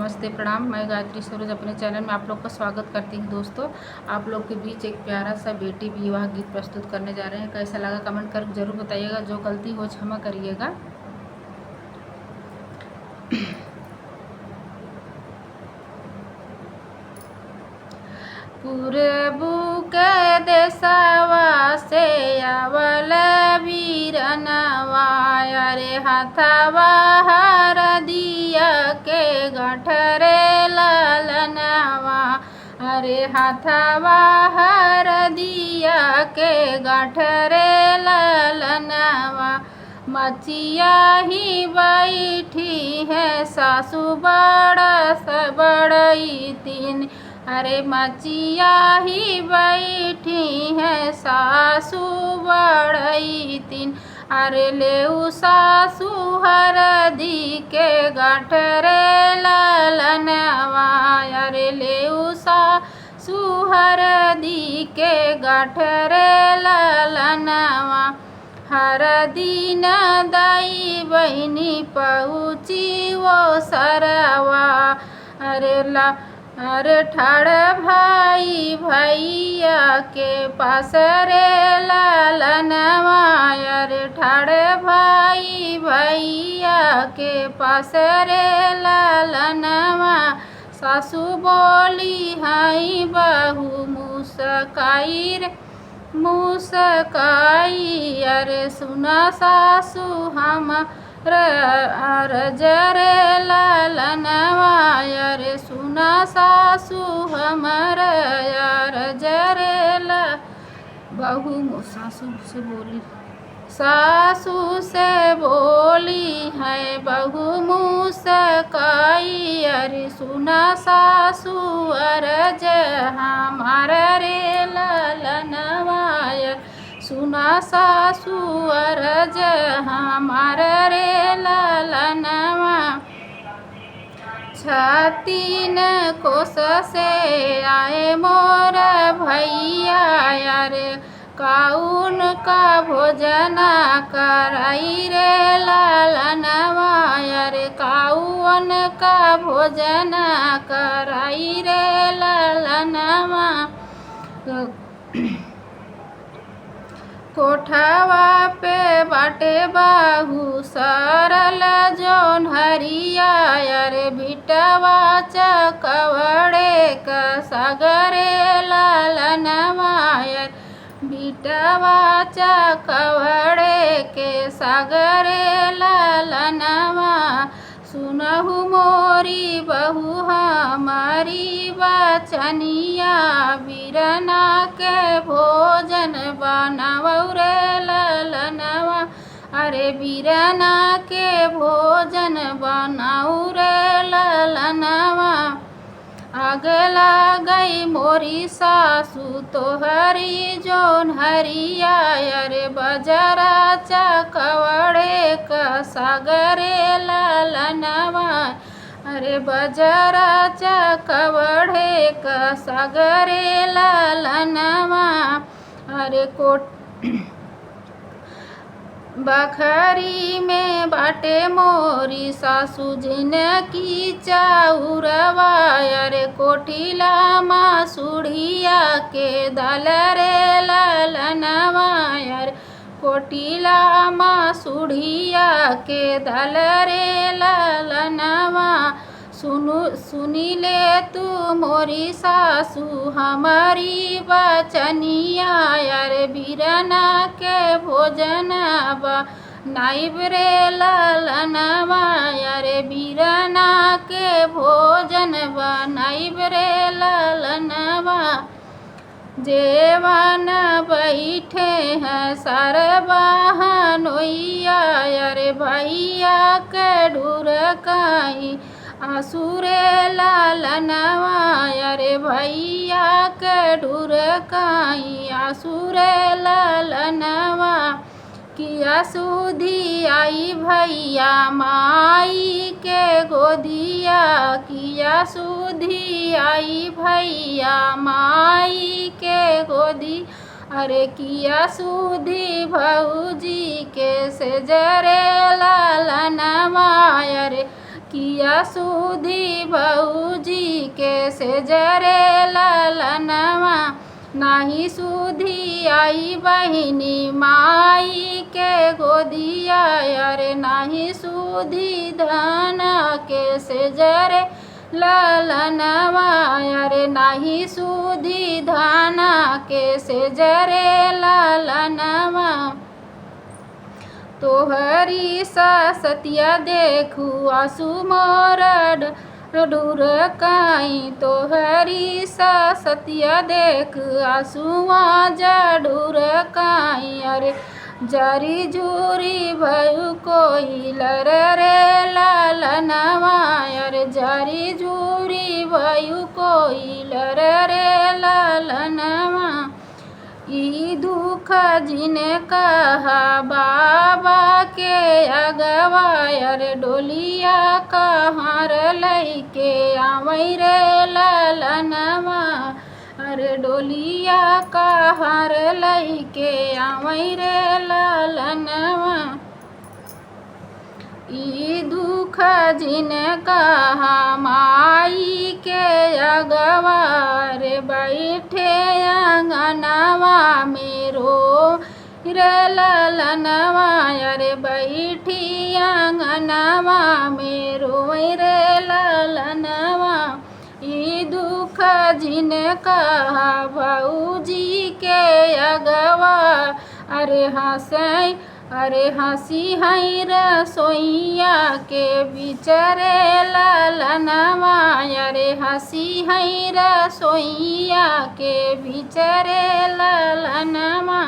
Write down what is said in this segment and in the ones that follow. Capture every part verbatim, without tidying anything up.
नमस्ते, प्रणाम। मैं गायत्री सरोज अपने चैनल में आप लोग का स्वागत करती हूँ। दोस्तों, आप लोग के बीच एक प्यारा सा बेटी विवाह गीत प्रस्तुत करने जा रहे हैं। कैसा लगा, कमेंट कर जरूर बताइएगा। जो गलती हो, क्षमा करिएगा। पूरबू के देसवा से आवल बीरनवा, अरे हथवा हरदिया के गाँठ रे ललनवा, अरे हथवा हरदिया के गाँठ रे ललनवा। मचिया ही बैठी है सासू बड़ा स बड़ई तीन, अरे मचिया ही बैठी है सासू बड़ई तीन। अरे लेऊ सासू हरदी के गाँठ रे ललनवा, अरे लेऊ सासू हरदी के गाँठ रे ललनवा। हरदी न दई बहिनी पहुँची वो सरवा, अरे ला, अरे ठाड़ भाई भैया के पास रे ललनवा, अरे ठाड़ भाई भैया के पास रे ललनवा। सासू बोली हई बहू मुस्काई रे मुस्काई, अरे सुना सासू हमर अरज रे ललनवा, अरे सुना सासू हमर अरज रे ल-, बहू मु-, सासू से बोली, सासू से बोली है बहू मुस्काई, अरे सुना सासू अरज हमार रे ललनवा, अरे सुना सासू अरज हमार रे ललनवा। छत्तीस कोस से आए मोर भैया, अरे काउन का भोजना कराई रे ललनवा, अरे काउन का भोजना कराई रे ललनवा। कोठवा पे बाटे बहू सरल जोन्हरिया, अरे बिटवा चकवड़े क सागरे ललनवा, अरे बिटवा चकवड़े के सागरे ललनवा। सुनहु मोरी बहू हमारी बचनिया, बिरना के भोजन बनावउ रे ललनवा, अरे बिरना के भोजन बनाउ रे ललनवा। आग लागई मोरी सासू तोहरी जोन्हरिया, अरे बजरा चकवड़े क सागरे ललनवा, अरे बजरा चकवड़े क सागरे ललनवा। अरे कोट बखरी में बाटे मोरी सासू जिनकी चाउरवा, अरे कोठिला मसुरिया के दाल रे ललनवा, अरे कोठिला मसुरिया के दाल रे ललनवा। सुनु, सुनि ले तू मोरी सासू हमारी बचनिया, अरे बिरना के भोजन बनाइब रे ललनवा, अरे बिरना के भोजन बनाइब रे ललनवा। जेवन बैठे हैं सरबहनोइया, अरे भैया के ढुरकाई आँसू रे ललनवा, अरे भैया के ढुरकाई आँसू रे ललनवा। किया सुधी आई भैया माई के गोदिया, किया सुधी आई भैया माई के गोदी, अरे किया सुधी भौजी के सेजरे ललनवा, अरे या सुधी भौजी के सेजरे ललनवा, नाही सुधी आई बहिनी माई के गोदिया, अरे नाही सुधी धन के सेजरे ललनवा, अरे नाही सुधी धन के सेजरे ललनवा। तोहरी ससतिया देखू आँसू मोर ढुरकाई, तोहरी ससतिया देख आँसुआ जढुरकाई। अरे जरी जुरी भयू कोइलर रे ललनवा, अरे जरी जुरी भयू कोइलर रे ललनवा। ई दुख जिन कहा बाबा के अगवा, अरे डोलिया कहाँ रे लइके आवै रे ललनवा, अरे डोलिया कहाँ रे लइके आवै रे ललनवा। ई दुख जिन कहा माई के अगवा, अरे बैठे आँगनवा में रो रे ललनवा, अरे बैठी आँगनवा में रोवै रे ललनवा। ई दुख जिन कहा भौजी के अगवा, अरे हँसै, अरे हँसी है रसोइया के बिचरे ललनवा, अरे हँसी है रसोइया के बिचरे ललनवा।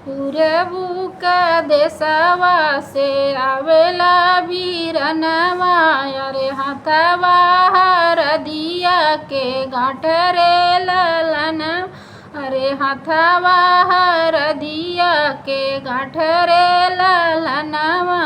पूरबू का देसवा से आवेला बीरनवा, अरे हथवा हरदिया के गाँठ रे ललनवा, अरे हथवा हरदिया के गाँठ रे ललनवा।